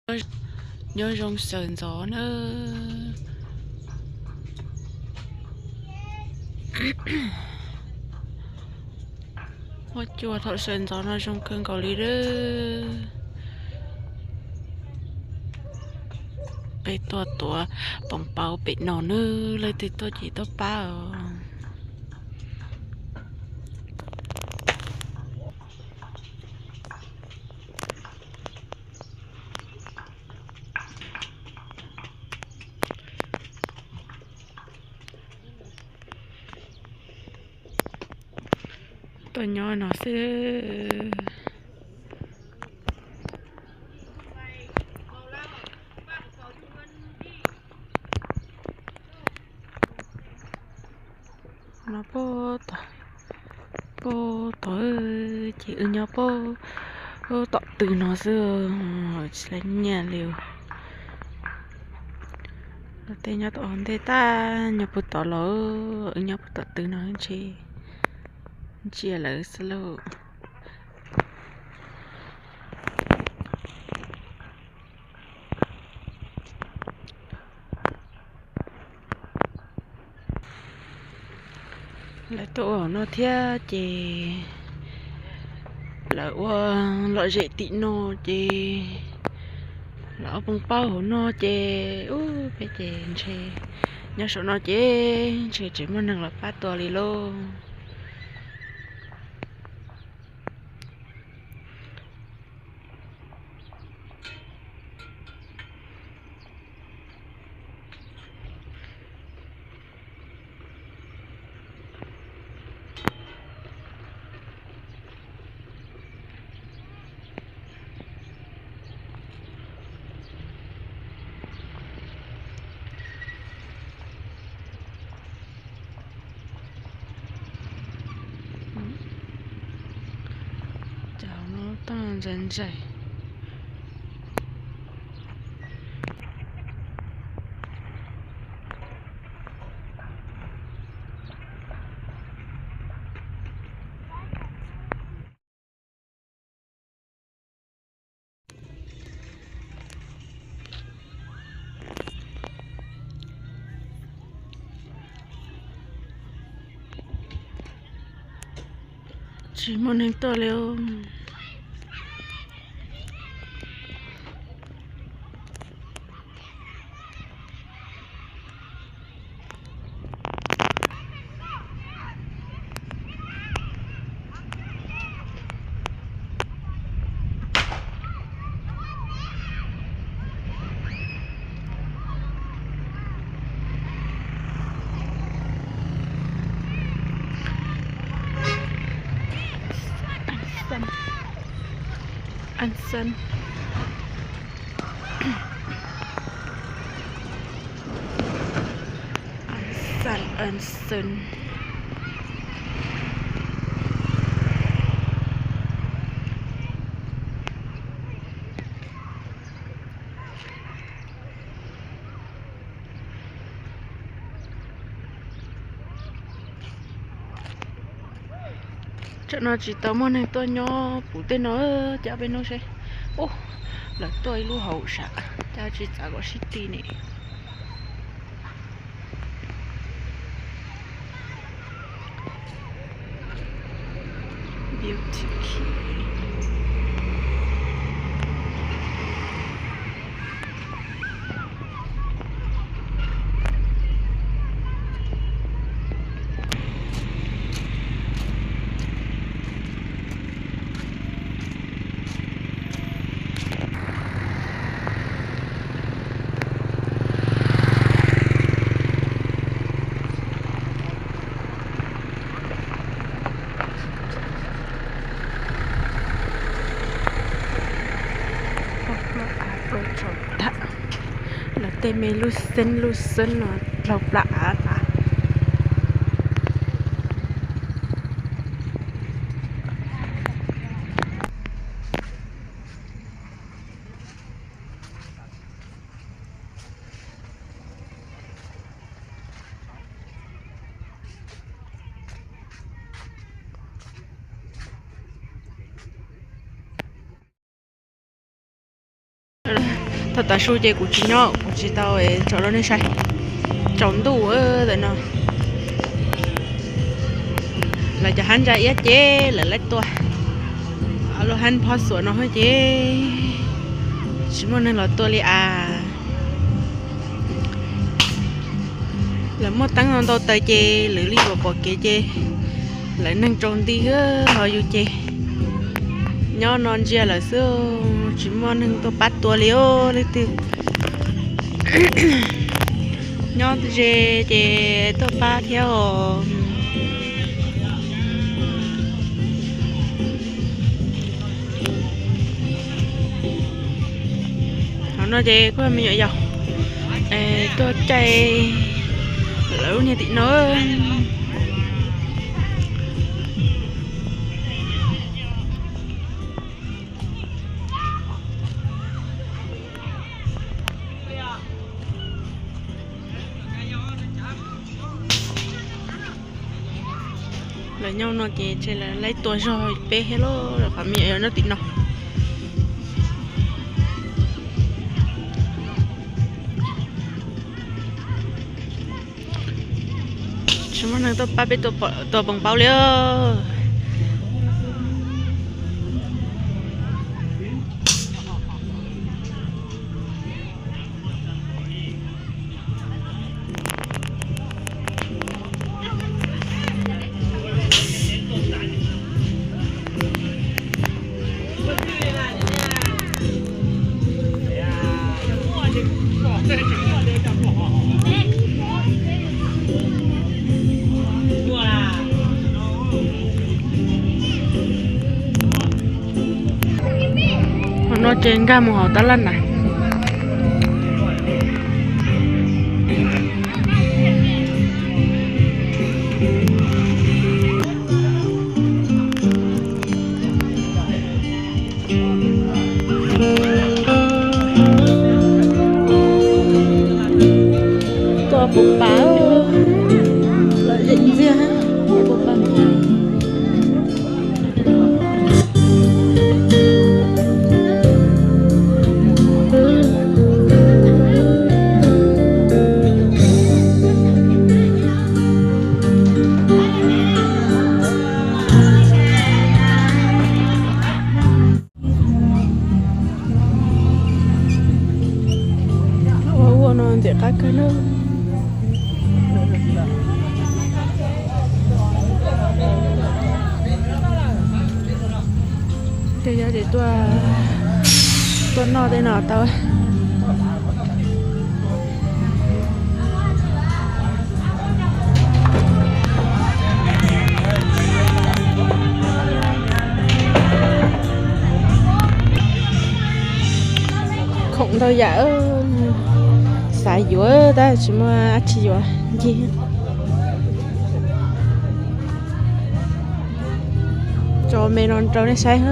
Nyob zoo sawv ntxov na. Huab cua thaum sawv ntxov no zoo kawg nkaus li lawm. Peb tuaj tuav poos paub pem no nawb, leej twg tuaj ces tuaj pab os. Tuaj nyob no xwb. No puag tod, puag tod ces wb nyob puag tom tw no xwb, tsis laib nyiaj li. Tej nyob tom ntej tag nyob puag tod los, wb nyob puag tom tw no ntshe ntsia lawv xwb lauj. Lawv tuaj ua hauv no thiab ces lawv ua lom zem tim no ces lawv ua poos paub hauv no ces ub peb ces ntshe nyob saum no ces ntshe tsis muaj neeg los pab tua li lauj. Cov no toj ntsais ntsais. Tsis muaj neeg tuaj li. An Xan. An Xan, An Xan. Tsam no tsis tau muaj neeg tuaj nyob puv tej no, cas peb hnub seb. Ub, lawv tuaj ib lub hauv sam, cas tsis txav kom sib ti ne. Beauty Key. Plaub av plaub tshauv tag, lawv tej me lub xeeb lub xeeb no dlhau plaub av tas. Thaum tav su ces kuv tsis nyob, kuv tsis tau tso rau nej saib. Tsaus ntuj ntawm no, lawv cov hab ntsa iab ces lawv laib tua. Lub hab phob xuam no ces tsis muaj neeg los tua li as. Lawv muaj teeb ntau taws ces lwm li uas pom kev ces lawv neeg tsaus nti, ho yus ces nyob no ntsia lawm xwb, tsis muaj neeg tuaj pab tua li os leej twg. Nyob ze ces tuaj pab thiab os. Hauv no ces kuj me nyuam yaus tuaj caij lawv lub niag tim no. Lawv nyob no ces ntshe lawv laib tua zog peb thiab lauj, qhov me nyuam yaus nyob tim no. Tsis muaj neeg tuaj pab peb tua poom paub li. Hauv no ces nkag mus hauv tab laj na. Tua puv pas, lom zem ntxiag puv pas. Ua ua no ntxim qab kawg na. Tej yog tias tuaj noj tej no tau. Khoom ntau yam, xav yuav tab tsis muaj dab tsi yuav ncig. Tso me no rau nej saib.